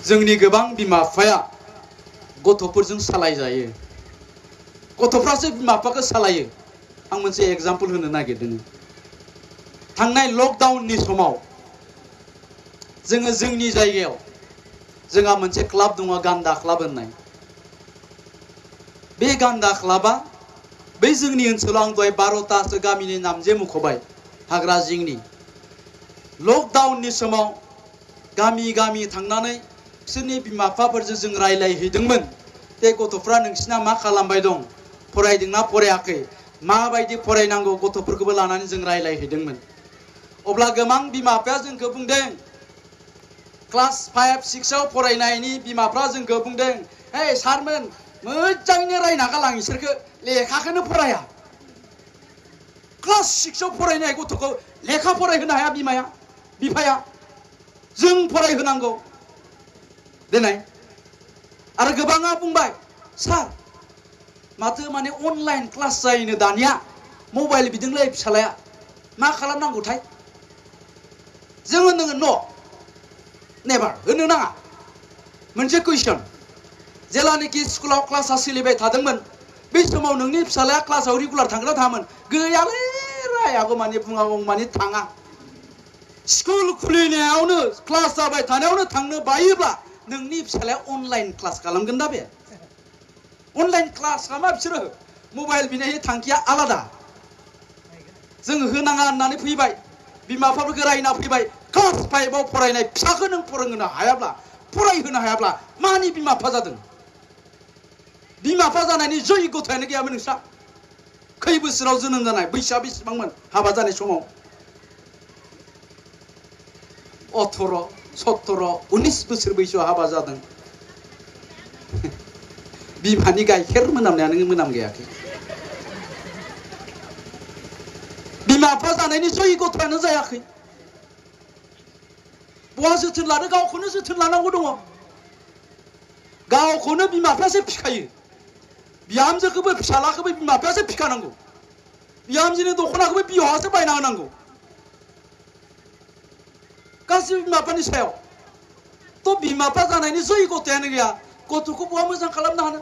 जोंनि गोबां बिमा बिफाया गथ'फोरजों सालाय जायो गथ'फ्रासो बिमा बिफाखौ सालायो आं मोनसे एग्जाम्पल होनो नागिरदों थांनाय लकडाउननि समाव जोङो जोंनि जायगायाव जोंहा मोनसे क्लाब दङ गान्दा क्लाब होननाय बे गान्दा क्लाबा बै जोंनि ओनसोलाव आं दहाय 12तासो गामिनि नाम जे मुख'बाय हाग्रा जिंनि लकडाउननि समाव गामि गामि थांनानै बिसोरनि बिमा बिफाफोरजों जों रायलायहैदोंमोन बे गथ'फ्रा नोंसिना मा खालामबाय दं फरायदोंना फरायाखै माबायदि फरायनांगौ गथ'फोरखौबो लानानै जों रायलायहैदोंमोन अब्ला गोबां बिमा बिफाया जोंखौ बुंदों क्लास 5, 6 आव फरायनायनि बिमाफ्रा जोंखौ बुंदों हे सारमोन मोजाङैनो रायना गालां इसोरखौ लेखाखौनो फराया क्लास 6 आव फरायनाय गथ'खौ लेखा फरायहोनो हाया बिमाया बिफाया जों फरायहोनांगौ देनाय आरो गोबाङा बुंबाय सार माथो माने अनलाइन क्लास जायोनो दानिया मबाइल बिदोंलै फिसालाया मा खालामनांगौथाय जों होनदों न' नेभार होनो नाङा मोनसे कुइसन जेलानोखि स्कुलाव क्लासा सोलिबाय थादोंमोन बै समाव नोंनि फिसालाया क्लासाव रेगुलार थांग्रा थाङामोन गैयालै रायागौ माने बुङागौ माने थाङा स्कुल खुलिनायावनो क्लास जाबाय थानायावनो थांनो बायोब्ला नोंनि फिसालाया अनलाइन क्लास खालामगोन दा बे अनलाइन क्लास खालामा बिसोरो मबाइल बिनायनि थांखिया आलादा जों होनाङा होननानै फैबाय बिमा बिफाफोरखौ रायना फैबाय क्लास 5 आव फरायनाय फिसाखौ नों फोरोंहोनो हायाब्ला फरायहोनो हायाब्ला मानि बिमा बिफा जादों बिमा बिफा जानायनि जै गथ'यानो गैयामोन नोंस्रा खै बोसोराव जोनोम जानाय बैसोआ बेसेबांमोन हाबा जानाय समाव 18, 17, 19 बोसोर बैसोआव हाबा जादों बिमानि गाइखेर मोनामनायानो मोनामगायाखै बिमा बिफा जानायनि जै गथ'यानो जायाखै बहा जोथोन लानो गावखौनो जोथोन लानांगौ दङ गावखौनो बिमा बिफायासो फिखायो बिहामजोखौबो फिसालाखौबो बिमा बिफायासो फिखानांगौ बिहामजोनि दख'नाखौबो बिहावासो बायना होनांगौ गासिबो बिमा बिफानि सायाव थ' बिमा बिफा जानायनि जै गथ'यानो गैया गथ'खौ बहा मोजां खालामनो हानो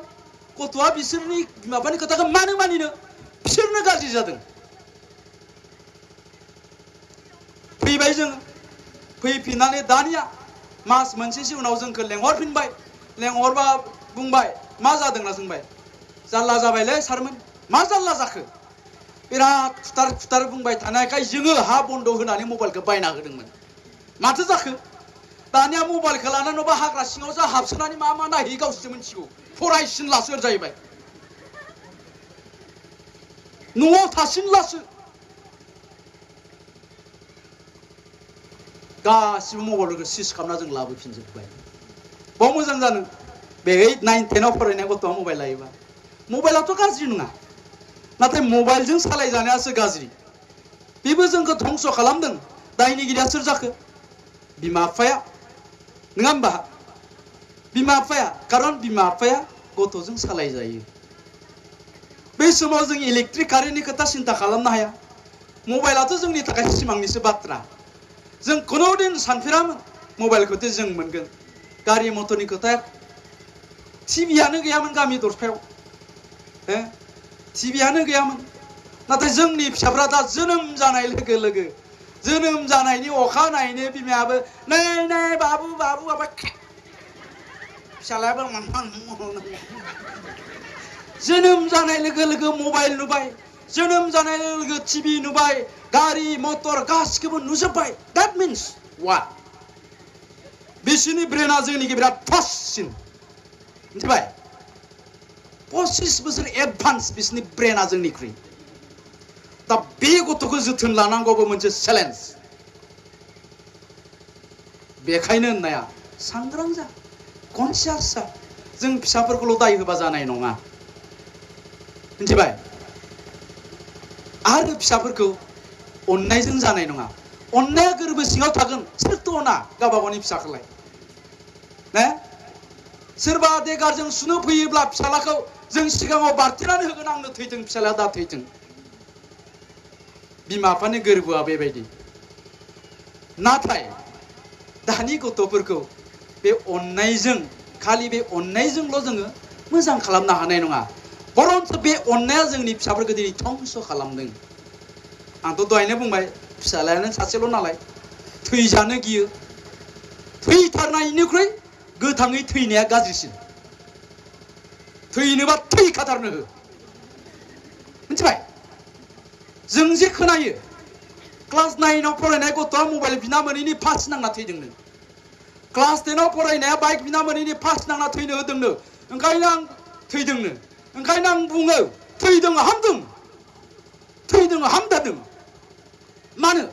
गथ'आ बिसोरनि बिमा बिफानि खोथाखौ मानो मानिनो बिसोरनो गाज्रि जादों फैबाय जों फैफिननानै दानिया मास मोनसेसो उनाव जोंखौ लेंहरफिनबाय लेंहरबा बुंबाय मा जादों होनना सोंबाय जाल्ला जाबायलै सारमोन मा जाल्ला जाखो बिराद खुथार खुथार बुंबाय थानायखाय जोङो हा बन्द' होनानै मबाइलखौ बायना होदोंमोन माथो जाखो दानिया मबाइलखौ लानानैबा हाग्रा सिङाव जा हाबसोनानै मा मा नायहैयो गावसोरसो मिथिगौ फरायसिनलासो जाहैबाय न'आव थासिनलासो गासिबो मबाइलखौ सिज खालामना जों लाबोफिनजोब्बाय बाव मोजां जानो बे 8, 9, 10 आव फरायनाय गथ'आ मबाइल लायोबा मबाइलाथ' गाज्रि नङा नाथाय मबाइलजों सालायजानायासो गाज्रि बेबो जोंखौ धंस खालामदों दायनिगिरिया सोर जाखो बिमा बिफाया नङा होमबा बिमा बिफाया खारन बिमा बिफाया गथ'जों सालायजायो बै समाव जों इलेक्ट्रिक कारेन्टनि खोथा सिन्था खालामनो हाया मबाइलाथ' जोंनि थाखाय सिमांनिसो बाथ्रा जों खुनु दिन सानफेरामोन मबाइलखौथ' जों मोनगोन गारि मटरनि खोथा टिभियानो गैयामोन गामि दरफायाव टिभियानो गैयामोन नाथाय जोंनि फिसाफ्रा दा जोनोम जानाय लोगो लोगो जोनोम जानायनि अखानायैनो बिमायाबो नै नै बाबु बाबु बाबा फिसालायाबो जोनोम जानाय लोगो लोगो मबाइल नुबाय जोनोम जानाय लोगो लोगो टिभि नुबाय गारि मटर गासिखौबो नुजोब्बाय दैट मिन्स व्हाट बिसोरनि ब्रेना जोंनिखौ बिराद फास्टसिन मिथिबाय 25 बोसोर एडभान्स बिसोरनि ब्रेना जोंनिख्रुइ दा बे गथ'खौ जोथोन लानांगौबो मोनसे चेलेन्ज बेखायनो होननाया सांग्रां जा कनसियास जा जों फिसाफोरखौल' दाय होबा जानाय नङा मिथिबाय आरो फिसाफोरखौ अननायजों जानाय नङा अननाया गोरबो सिङाव थागोन सोरथो अना गावबा गावनि फिसाखौलाय ने सोरबा देगारजों सुनो फैयोब्ला फिसालाखौ जों सिगाङाव बारथेनानै होगोन आंनो थैथों फिसालाया दा थैथों बिमा बिफानि गोरबोआ बेबायदि नाथाय दानि गथ'फोरखौ बे अननायजों खालि बे अननायजोंल' जोङो मोजां खालामनो हानाय नङा बरन्थ बे अननाया जोंनि फिसाफोरखौ दिनै धंस खालामदों आंथ' दहायनो बुंबाय फिसालायानो सासेल' नालाय थैजानो गियो थैथारनायनिख्रुइ गोथाङै थैनाया गाज्रिसिन थैनोबा थैखाथारनो हो मिथिबाय जों जे खोनायो क्लास 9 आव फरायनाय गथ'आ मबाइल बिना मोनैनि फास नांना थैदोंनो क्लास 10 आव फरायनाया बाइक बिना मोनैनि फास नांना थैनो होदोंनो ओंखायनो आं थैदोंनो ओंखायनो आं बुङो थैदों हामदों मानो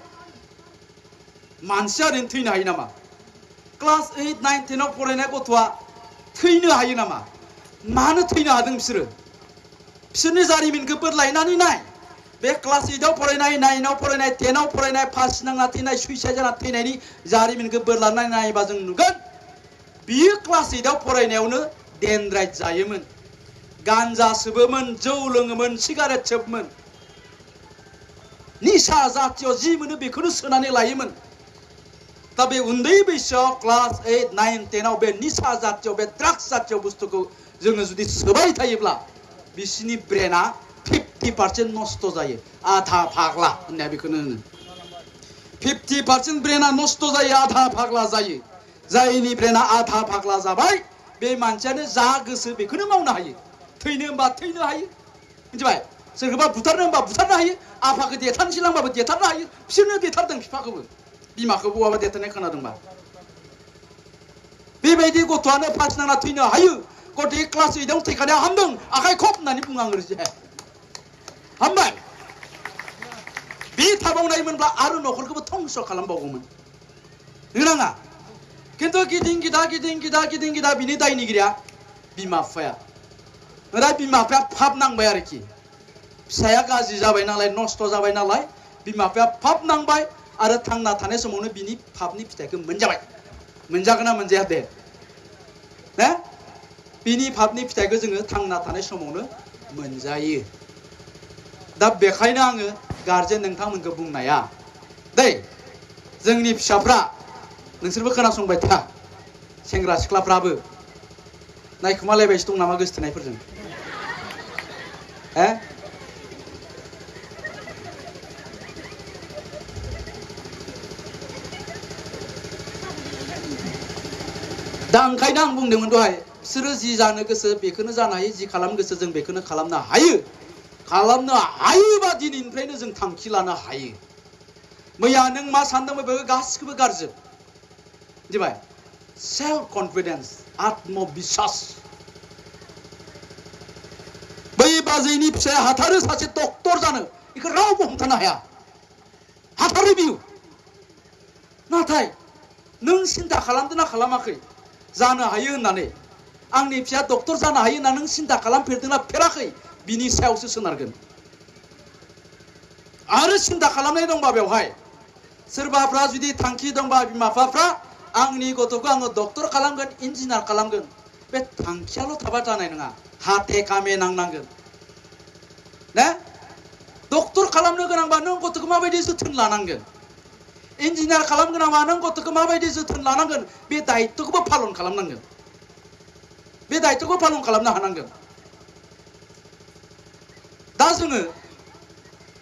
मानसिया ओरैनो थैनो हायो नामा क्लास 8, 9, 10 आव फरायनाय गथ'आ थैनो हायो नामा मानो थैनो हादों बिसोरनि जारिमिनखौ बोदलायनानै नाय बे क्लास 8 आव फरायनाय 9 आव फरायनाय 10 आव फरायनाय फास नांना थैनाय सुइसाइड जाना थैनायनि जारिमिनखौ बोदलायनानै नायबा जों नुगोन बियो क्लास 8 आव फरायनायावनो डेनड्राइट जायोमोन गान्जा सोबोमोन जौ लोङोमोन सिगारेट सोबोमोन निसा जातीय जि मोनो बेखौनो सोनानै लायोमोन दा बे उन्दै बैसोआव क्लास 8, 9, 10 आव बे निसा जातीय बे ड्राग्स जातीय बुस्थुखौ जोङो जुदि सोबाय थायोब्ला बिसिनि ब्रेना 50% नष्ट जायो आधा फाग्ला होननाया बेखौनो होनो 50% ब्रेना नष्ट जायो आधा फाग्ला जायो जायनि ब्रेना आधा फाग्ला जाबाय बे मानसियानो जा गोसो बेखौनो मावनो हायो थैनो होनबा थैनो हायो मिथिबाय सोरखौबा बुथारनो होनबा बुथारनो हायो आफाखौ देथारनोसै लांबाबो देथारनो हायो बिसोरनो देथारदों बिफाखौबो बिमाखौबो बहाबा देथारनाय खोनादोंबा बेबायदि गथ'आनो फास नांना थैनो हायो गथ'आ क्लास 8 आव थैखानाया हामदों आखाइ खब होननानै बुङो आं ओरैजे हामबाय बे थाबावनायमोनब्ला आरो न'खरखौबो धंस खालामबावगौमोन नोंनाङा खिन्थु गिदिं गिदा बिनि दायनिगिरिया बिमा बिफाया दा बिमा बिफाया फाब नांबाय आरोखि फिसाया गाज्रि जाबाय नालाय नष्ट जाबाय नालाय बिमा बिफाया फाब नांबाय आरो थांना थानाय समावनो बिनि फाबनि फिथाइखौ मोनजाबाय मोनजागोन ना मोनजाया दे ना बिनि फाबनि फिथाइखौ जोङो थांना थानाय समावनो मोनजायो दा बेखायनो आङो गारजेन नोंथांमोनखौ बुंनाया दै जोंनि फिसाफ्रा नोंसोरबो खोनासंबाय था सेंग्रा सिख्लाफ्राबो नायखुमालायबायसो दं नामा गोसथोनायफोरजों दा ओंखायनो आं बुंदोंमोन दहाय बिसोरो जि जानो गोसो बेखौनो जानो हायो जि खालामनो गोसो जों बेखौनो खालामनो हायोबा दिनैनिफ्रायनो जों थांखि लानो हायो मैया नों मा सानदोंमोन बेखौ गासिखौबो गारजोब मिथिबाय सेल्फ कन्फिडेन्स आत्मबिश्वास बै बाजैनि फिसाया हाथारो सासे डक्टर जानो बेखौ रावबो हमथानो हाया हाथारो बियो नाथाय नों सिन्था खालामदों ना खालामाखै जानो हायो होननानै आंनि फिसाया डक्टर जानो हायो होनना नों सिन्था खालामफेरदोंना फेराखै बिनि सायावसो सोनारगोन आरो सिन्था खालामनाय दंबा बेवहाय सोरबाफ्रा जुदि थांखि दंबा बिमा बिफाफ्रा आंनि गथ'खौ आङो डक्टर खालामगोन इन्जिनियार खालामगोन बे थांखियाल' थाबा जानाय नङा हाथे कामे नांनांगोन ना डक्टर खालामनो गोनांबा नों गथ'खौ माबायदि जोथोन लानांगोन इन्जिनियार खालामनो गोनांबा नों गथ'खौ माबायदि जोथोन लानांगोन बे दायित्वखौबो पालन खालामनांगोन बे दायित्वखौ पालन खालामनो हानांगोन दा जोङो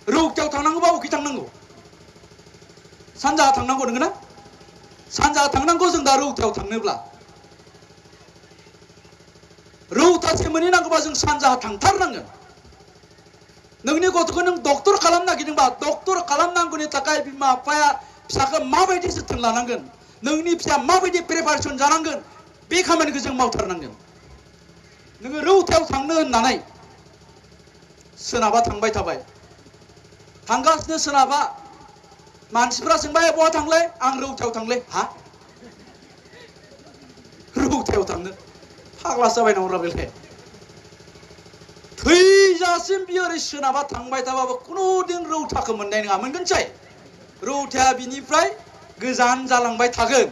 रौतायाव थांनांगौबा बबेखै थांनांगौ सानजाहा थांनांगौ नोंगोना सानजाहा थांनांगौ जों दा रौतायाव थांनोब्ला रौतासिम मोनहैनांगौबा जों सानजाहा थांथारनांगोन नोंनि गथ'खौ नों डक्टर खालामनो नागिरदोंबा डक्टर खालामनांगौनि थाखाय बिमा बिफाया फिसाखौ माबायदि जोथोन लानांगोन नोंनि फिसाया माबायदि प्रिपारेसन जानांगोन बे खामानिखौ जों मावथारनांगोन नोङो रौतायाव थांनो होननानै सोनाबा थांबाय थाबाय थांगासिनो सोनाबा मानसिफ्रा सोंबाय बहा थांलै आं रौतायाव थांलै हा रौतायाव थांनो फाग्लासो जाबाय नामा बेलाय थैजासिम बियो ओरै सोनाबा थांबाय थाबाबो खुनुदिन रौताखौ मोननाय नङा मोनगोनसै रौताया बिनिफ्राय गोजान जालांबाय थागोन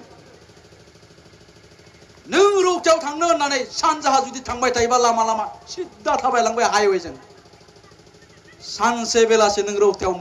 नों रौतायाव थांनो होननानै सानजाहा जुदि थांबाय थायोबा लामा सिद्दा थाबायलांबाय हाइवेजों सानसे बेलासे नों रौतायाव